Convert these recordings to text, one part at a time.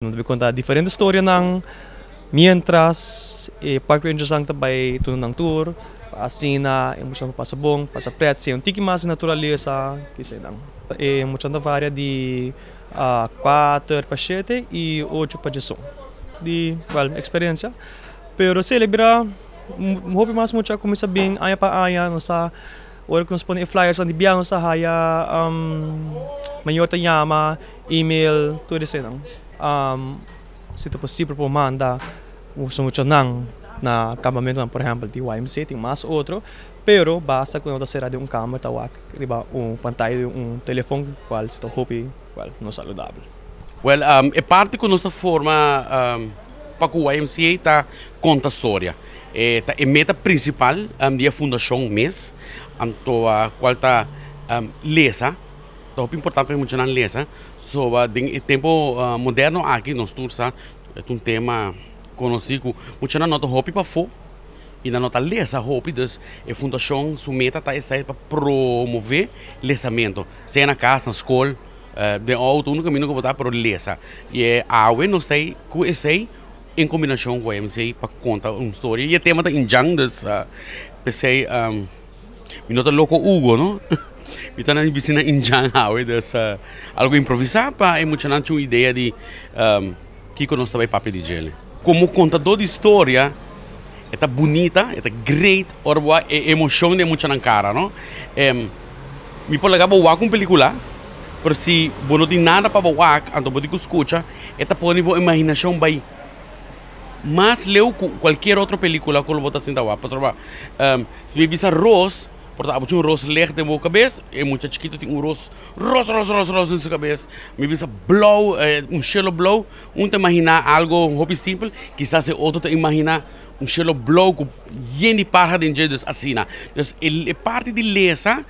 Nan ta konta diferente storianan mientras e park rangersnan ta bai tuna nan tour pa asina e muchanan por pasa bon, pasa pret, siña un tiki mas di naturalesa kisainan. E muchanan ta varia di kuater pa shete i ocho pa diesun di well eksperensia. Pero si el a bira hopi mas mucha a kuminsá bin aña pa aña nos ta ora ku nos pone e flyersnan di bia nos ta haya mayor ta yama. Email tur eseinan. Si ta posibel por manda su muchanan na kampamentonan por ehempel di YMCA tin mas otro pero basta ku nan ta sera den un kamer ta wak riba un pantaya di un telefon kual si ta hopi well no saludabel. Well e parti ku nos ta forma pa ku YMCA ta konta storia. E ta e meta prinsipal di e fundashon mes anto kual ta lesa. Ta hopi importante pa e muchanan lesa, soba den e tempo moderno aki nos tur sa e ta un tema konosí ku muchanan no ta hopi pafó i nan no ta lesa hopi, dus e fundashon su meta ta esei pa promové lesamentu, sea na kas, na skol, den outo, unda kaminda ku bo ta pero lesa. I e awe nos ta ku esei en kombinashon ku YMCA pa konta un storia i e tema ta indjan dus p'esei. Mi no ta loko Hugo no. Mi ta na bisi na Indjan awe dus algo improvisá pa e muchanan tin un idea di kiko nos ta bai papia di djele. Komo kontadó di storia e ta bunita, e ta great ora bo wak e emoshon den e muchanan kara no. Mi por laga bo wak un pelikula pero si bo no tin nada pa bo wak anto bo tin ku skucha e ta pone bo imaginashon bai. Mas leu ku kualkier otro pelikula ku lo bo ta sinta wak. Pasobra si mi bisa ros, por ta abo tin un ros lej den bo kabes, e mucha chikitu tin un ros ros ros ros ros den su kabes. Mi bisa blou, un shelo blou, un ta imaginá algo hopi simpel, kisas e otro ta imaginá un shelo blou ku yen di parha den dje, dus asina. Dus e parti di lesa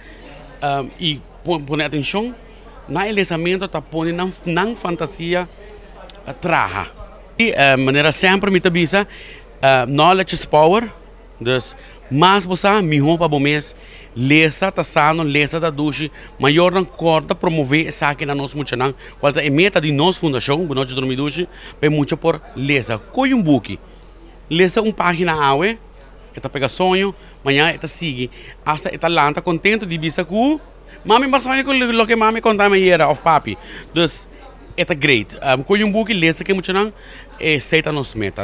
i pone atenshon na e lesamento ta pone nan fantasia traha. I manera semper mi ta bisa, knowledge is power, dus mas bo sa mihó pa bo mes. Lesa ta sano, lesa ta dushi. Mayornan kòrda promové esaki na nos muchanan, kual ta e meta di nos fundashon, Bon Nochi Drumi Dushi, pa e mucha por lesa. Koy un buki, lesa un página awe, e ta pega soño, mañana e ta sigui, asta e ta lanta kontento di bisa ku. Mami m'a soña ku loke mami konta mi ayera òf papi. Dus e ta great. Kohe un buki lesa ku e muchanan, esei ta nos meta.